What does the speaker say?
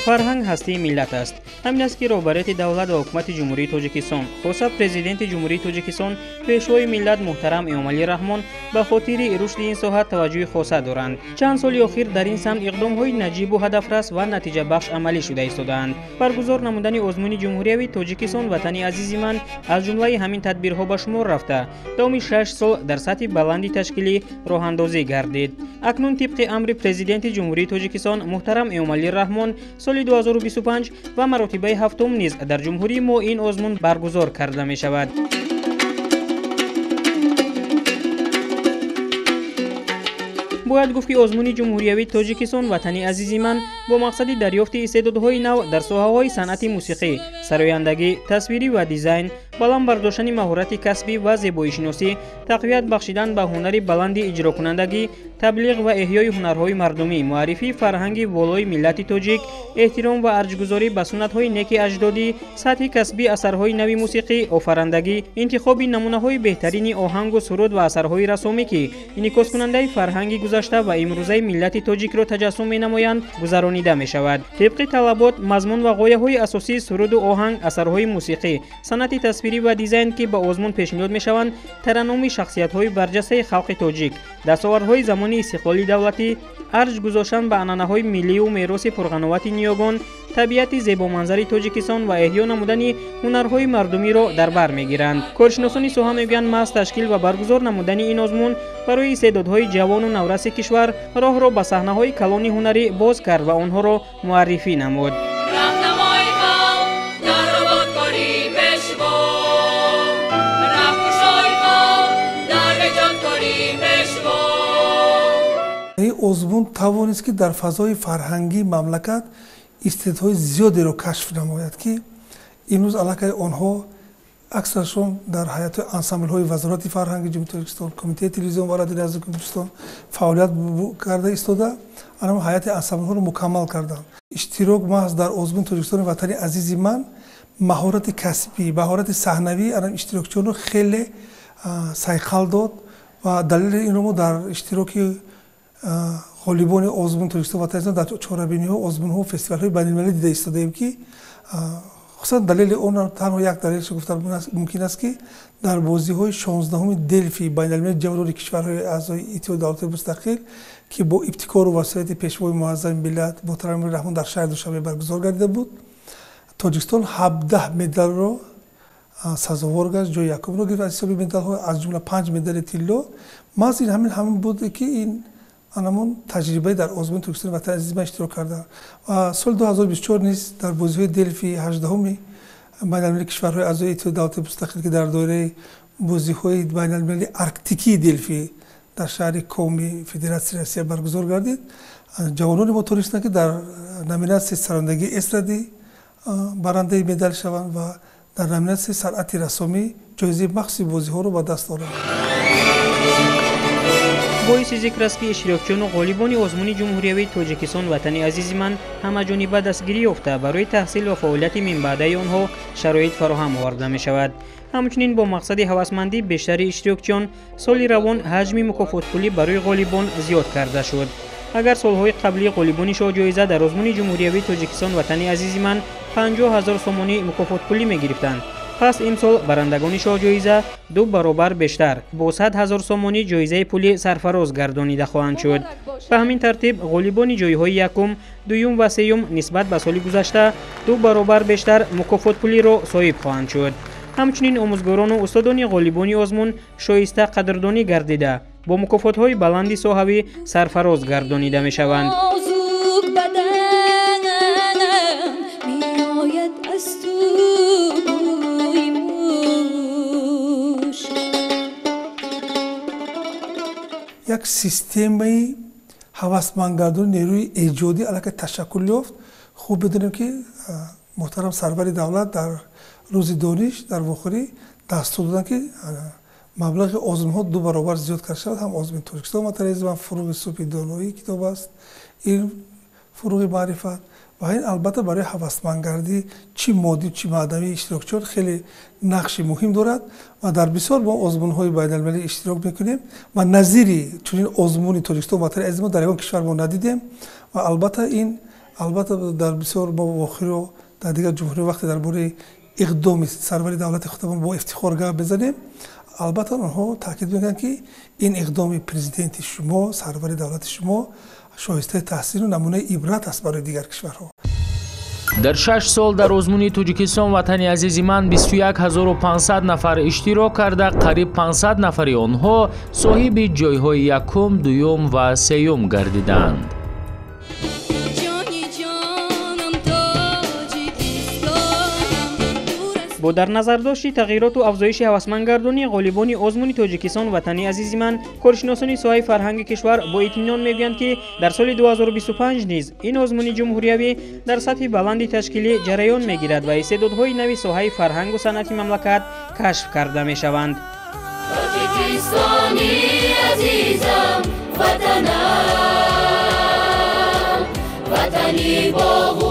Фарҳанг ҳастии миллат аст. Ҳамин аст, ки роҳбарияти давлат ва ҳукумати Ҷумҳурии Тоҷикистон, хоса Президенти Ҷумҳурии Тоҷикистон, Пешвои миллат муҳтарам Эмомалӣ Раҳмон ба хотири рушди ин соҳа таваҷҷӯҳи хоса доранд. Чанд соли охир дар ин самт иқдомҳои наҷибу ҳадафрас ва натиҷабахш амалӣ шуда истодаанд. Баргузор намудани озмуни ҷумҳуриявии Тоҷикистон «Ватани азизи ман» аз ҷумлаи ҳамин тадбирҳо ба шумор рафта, давоми 6 сол дар сатҳи баланди ташкилӣ роҳандозӣ гардид. Акнун тибқи амри Президенти Ҷумҳурии Тоҷикистон муҳтарам Эмомалӣ Раҳмон соли 2025 ва маротибаи ҳафтум низ дар ҷумҳурии мо ин озмун баргузор карда мешавад. Бояд гуфт, ки озмуни ҷумҳуриявии Тоҷикистон «Ватани азизи ман» бо мақсади дарёфти истеъдодҳои нав дар соҳаҳои санъати мусиқӣ, сарояндагӣ, тасвирӣ ва дизайн, баланд бардоштани маҳорати касбӣ ва зебоишиносӣ, тақвият бахшидан ба ҳунари баланди иҷрокунандагӣ, таблиғ ва эҳёи ҳунарҳои мардумӣ, муаррифии фарҳанги волои миллати тоҷик, эҳтиром ва арҷгузорӣ ба суннатҳои неки аҷдодӣ, сатҳи касбии асарҳои нави мусиқӣ, офарандагӣ, интихоби намунаҳои беҳтарини оҳангу суруд ва асарҳои расомӣ, ки инъикоскунандаи фарҳанги гузашта ва имрӯзаи миллати тоҷикро таҷассум менамоянд, гузаронида мешавад. Тибқи талабот, мазмун ва ғояҳои асосии суруду оҳанг, асарҳои мусиқӣ, санъати тасвирӣ ва дизайн, ки ба озмун пешниҳод мешаванд, тараннуми шахсиятҳои барҷастаи халқи тоҷик, дастовардҳои замони истиқлоли давлатӣ, арҷ гузоштан ба анъанаҳои миллию мероси пурғановати ниёгон, табиати зебоманзари Тоҷикистон ва эҳё намудани ҳунарҳои мардумиро дар бар мегиранд. Коршиносони соҳа мегӯянд, маҳз ташкил ва баргузор намудани ин озмун барои истеъдодҳои ҷавону навраси кишвар роҳро ба саҳнаҳои калони ҳунарӣ боз кард ва онҳоро муаррифӣ намуд. Ин озмун тавонист, ки дар фазои фарҳангии мамлакат истеъдодҳои зиёдеро кашф намояд, ки имрӯз аллакай онҳо аксарашон дар ҳайати ансамблҳои Вазорати фарҳанги Ҷумҳурии Тоҷикистон, Кумитаи телевизион ва радиои назди Тоҷикистон фаъолият карда истода, анам ҳайати ансамблҳоро мукаммал карданд. Иштирок маҳз дар озмуни Тоҷикистони «Ватани азизи ман» маҳорати касбӣ, маҳорати саҳнавӣ анам иштирокчиёнро хеле сайқал дод ва далели инро мо дар иштироки ғолибони озмуни Тоҷикистон «Ватани азизи ман» дар чорабиниҳо, озмунҳо, фестивалҳои байналмилалӣ дида истодаем, ки хусусан далели он танҳо як далелшо гуфтан мумкин аст, ки дар бозиҳои 16-уми Делфи байналмилалии ҷавонони кишварҳои аъзои Иттиҳоди давлатҳои мустақил, ки бо ибтикору васояти Пешвои муаззами миллат муҳтарам Эмомалӣ Раҳмон дар шаҳри Душанбе баргузор гардида буд, Тоҷикистон 17 медалро сазовор гашт, ҷои якумро гирифт аз ҳисоби медалҳо, аз ҷумла 5 медали тилло. Маҳз ин ҳамин буд, ки ин анамон таҷрибаи дар озмуни Тоҷикистони «Ватани азизи ман» иштирок карданд. Ва соли 2024 низ дар бозиҳои Делфи 18-уми байналмилалии кишварҳои аъзои Иттиҳоди давлатҳои мустақил, ки дар доираи бозиҳои байналмилалии арктикии Делфи дар шаҳри Коми Федератсияи Россия баргузор гардид, ҷавонони мо тонистанд, ки дар номинатсияи сарондагии эстрадӣ барандаи медал шаванд ва дар номинатсияи санъати рассомӣ ҷоизаи махсуси бозиҳоро ба даст оранд. Боиси зикр аст, ки иштирокчиёну ғолибони озмуни ҷумҳуриявии Тоҷикистон «Ватани азизи ман» ҳамаҷониба дастгирӣ ёфта, барои таҳсил ва фаъолияти минбаъдаи онҳо шароит фароҳам оварда мешавад. Ҳамчунин бо мақсади ҳавасмандии бештари иштирокчиён соли равон ҳаҷми мукофотпулӣ барои ғолибон зиёд карда шуд. Агар солҳои қаблӣ ғолибони шоҳҷоиза дар озмуни ҷумҳуриявии Тоҷикистон «Ватани азизи ман» 50 ҳазор сомонӣ мукофотпулӣ мегирифтанд, пас имсол барандагони шоҳҷоиза 2 баробар бештар бо 100 ҳазор сомонӣ ҷоизаи пулӣ сарфароз гардонида хоҳанд шуд. Ба ҳамин тартиб ғолибони ҷойҳои якум, дуюм ва сеюм нисбат ба соли гузашта 2 баробар бештар мукофотпулиро соҳиб хоҳанд шуд. Ҳамчунин омӯзгорону устодони ғолибони озмун шоиста қадрдонӣ гардида, бо мукофотҳои баланди соҳавӣ сарфароз гардонида мешаванд. Як системаи ҳавасмандгардони нерӯи эҷодӣ аллакай ташаккул ёфт. Хуб бидонем, ки муҳтарам сарвари давлат дар рӯзи дониш дар вохӯрӣ дастур доданд, ки маблағи озмунҳо 2 баробар зиёд карда шавад. Ҳам озмуни Тоҷикистон «Ватани азизи ман», фуруғи субҳи доноӣ, китоб аст, илм, фуруғи маърифат, ва ин албатта барои ҳавасмандгардӣ чӣ моддӣ, чӣ маънавии иштирокчиён хеле нақши муҳим дорад. Ва дар бисёр мо озмунҳои байналмилалӣ иштирок мекунем ва назири чунин озмуни Тоҷикистон «Ватани азизи ман» дар ягон кишвар мо надидем. Ва албатта ин Албатта, дар бисёр мо вохӯриҳо дар дигар ҷумҳурӣ вақте дар бораи иқдоми сарвари давлати худамон бо ифтихор гап мезанем, албатта, онҳо таъкид мекунанд, ки ин иқдоми президенти шумо, сарвари давлати шумо шоистаи таҳсину намунаи ибрат аст барои дигар кишварҳо. Дар 6 сол дар озмуни «Тоҷикистон ватани азизи ман» 21 500 нафар иштирок карда, қариб 500 нафари онҳо соҳиби ҷойҳои якум, дуюм ва сеюм гардиданд. Ҷони ҷонам, Тоҷикистонам, дур аз Бо дар назардошти тағйироту афзоиши ҳавасмандгардонии ғолибони озмуни «Тоҷикистон ватани азизи ман», коршиносони соҳаи фарҳанги кишвар бо итминон мегӯянд, ки дар соли 2025 низ ин озмуни ҷумҳуриявӣ дар сатҳи баланди ташкилӣ ҷараён мегирад ва истеъдодҳои нави соҳаи фарҳангу санъати мамлакат кашф карда мешаванд. Тоҷикистони азизам, ватанам, ватани боғу